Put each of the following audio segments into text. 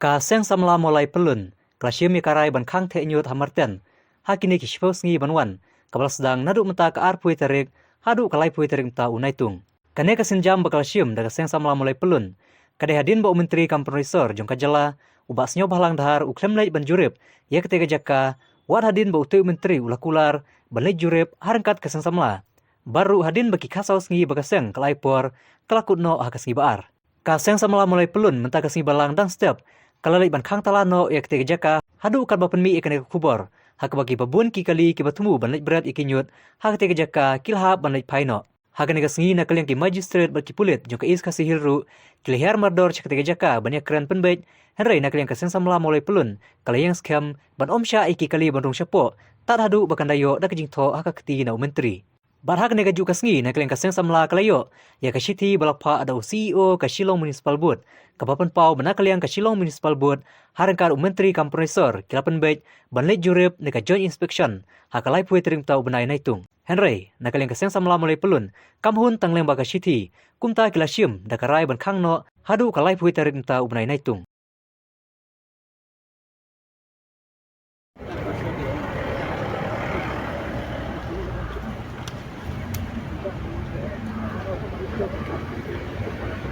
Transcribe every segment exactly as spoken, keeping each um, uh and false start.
Ka Seng Samla Mawlai Pyllun ka la shim ïa ka rai ban khang theh ñiut ha Marten ha kine ki shiphew sngi ban wan, kaba la sdang naduh mynta ka arphew tarik haduh ka laiphew tarik mynta u Naitung. Kane ka sienjam ba ka la shim da ka Seng Samla Mawlai Pyllun ka dei hadien ba u Myntri kam pynroi sor jong ka jylla, u Bah Sniawbhalang Dhar, u khlem leit ban jurip ïa katei ka jaka, wat hadien ba utei u Myntri u la kular ban leit jurip ha ryngkat ka Seng Samla. Bad ruh hadien ba ki khatsaw sngi ba ka seng ka la ai por, ka la kut noh ha ka sngi ba ar. Ka Seng Samla Mawlai Pyllun mynta ka sngi Balang dang step ka la leit ban khang tala noh ïa katei ka jaka, haduh katba pynmih ïa kane ka khubor ha kaba ki babun ki kali kiba thmu ban leit bret ïa ki ñiut ha katei ka jaka ki la hap ban leit phai noh. Ha kane ka sngi, na ka liang ki magistrate bad ki pulit jong ka East Khasi Hills ruh ki la hiar mardor sha katei ka jaka ban ïakren pynbeit, hynrei na ka liang ka Seng Samla Mawlai Pyllun ka la ïeng skhem ban ym shah ïa ki kali ban rung shapoh tad haduh ba kan da ïoh da ka jingthoh ha ka kti na u Myntri. Bad ha kane ka juh ka sngi, na ka liang ka Seng Samla ka la ïoh ïa ka shithi ba la phah da u C E O ka Shillong Municipal Board, kaba pynpaw ba na ka liang ka Shillong Municipal Board ha ryngkat u Myntri kam pynroi sor ki la pynbeit ban leit jurip ne ka joint inspection ha ka laiphew tarik mynta u bnai Naitung. Hynrei na ka liang ka Seng Samla Mawlai Pyllun kam hun tang lyngba ba ka shithi, kumta ki la shim da ka rai ban khang noh haduh ka laiphew tarik mynta u bnai Naitung.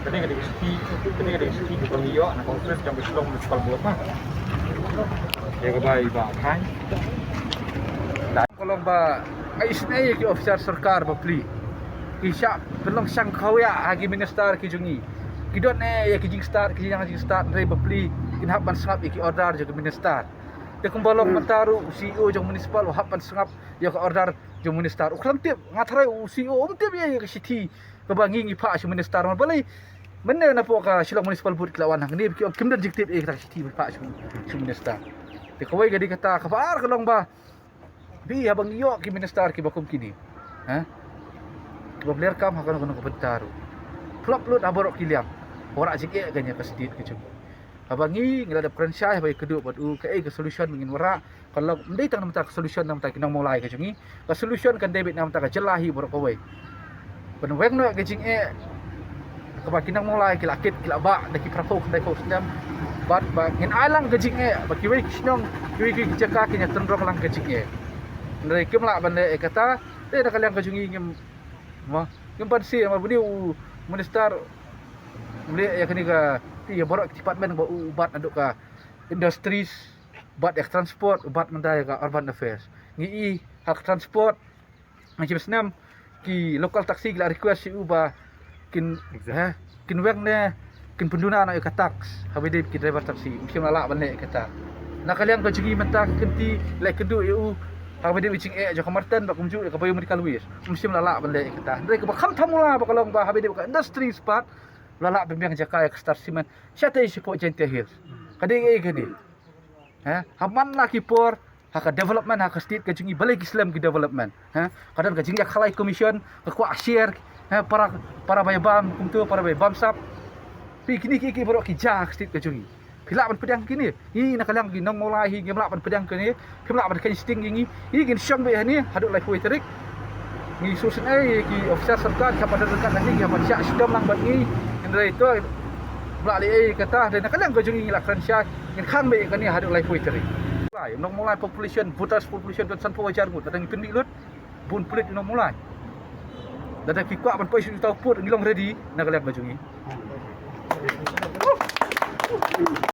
Kane ka dei ka shithi, kane ka dei ka shithi kaba ngi ïoh na ka office jong ka Shillong Municipal Board ma. Ïa kaba i Bah Khang. Ka long ba ai isynei ïa ki officer sorkar bapli. Ki shah pynlong shang khawiah ha ki minister ki jong ngi. Ki don eh ïa ki jingstad, ki jingstad, hynrei bapli kin hap ban sngap ïa ki order jong ki minister. Te kumba long mynta ruh u C E O jong municipal u hap ban sngap ïa ka order jong minister. U khlem tip, nga tharai u C E O um tip ïa ka shithi kaba ngi ngi phah sha minister. Balei mynne napoh ka Shillong Municipal Board ki la wan hangne, ki ong kim don jingtip ïa ka shithi ba phah sha minister. Te kawei ka dei kata, kaba ar ka long ba phi, haba ngi ïoh ki minister kiba kum kine, ha, kiba pynlong kam ha kano kano ka bynta ruh, pynlong lut ha baroh ki liang, wanrah jingeh ïa kane ka state ka jong ngi. Haba ngi, ngi la dep kren shai, haba ïakynduh bad u, kaei ka solution ba ngin wanrah, ka long ym dei tang namar ka solution namar ki nong Mawlai ka jong ngi, ka solution kan dei beit namar ka jylla hi baroh kawei. Ban weng noh ka jingeh kaba ki nong Mawlai ki la kit ki la bah da ki phraphew khyndai phew snem. Bad ba ngin ai lang ka jingeh ba kiwei ki shnong, kiwei ki jaka kin ïa tynrong lang ka jingeh. Hynrei kim lah ban leh ïa kata. Te na ka liang ka jong ngi ngim, mo, ngim banse ma bun u minister u leh ïa kane ka, ïa baroh ki department, ba u bat naduh ka industries, bat ïa ka transport, bat mynta ïa ka urban affairs. Ngi i ha ka transport, ha ka snem ki local taxi ki la request ïa u ba kin, ha, kin weng ne kin pynduna noh ïa ka tax haba ïadei bad ki driver taxi. Um shym la lah ban leh ïa kata. Na ka liang ka jong ngi mynta ka kynti, leh kynduh ïa u haba ïadei bad jingeh jong ka Marten bad kumjuh ïa ka biomedical waste, um shym la lah ban leh ïa kata. Hynrei kaba kham thamula ba ka long ba haba ïadei bad ka industries pat, la lah ban biang jaka ïa ka Star Cement shatei shapoh Jaintia Hills. Ka dei ei kane? Ha, ha man la ki por, ha ka development ha ka state ka jong ngi, balei ki slem ki development? Ha, ka don ka jingïakhalai commission, ka kwah share, ha, para, para ba ïa bam kumto, para ba ïa bam sap. Phi, kine ki, ki baroh ki jia ha ka state ka jong ngi. Phi lah ban pdiang kine? Ngi na ka liang ki nong Mawlai hi ngim lah ban pdiang kine. Phim lah ban kheiñ sting ïa ngi. Ngi ngin shong beit hangne haduh laiphew tarik. Ngi sngewsynei ïa ki officer sorkar, ki hap ban don ryngkat lynti, ki hap ban shah shitom lang bad ngi. Hynrei to, ym lah leh ei kata, hynrei na ka liang ka jong ngi ngi la kren shai, ngin khang beit kane haduh laiphew tarik. Lai, nong Mawlai population, voters population don sanphew hajar ngut, lada ngi pynmih lut, bun pulit nong Mawlai. Lada ki kwah ban poi sha uta u pud, ngi long ready na ka liang ka jong ngi.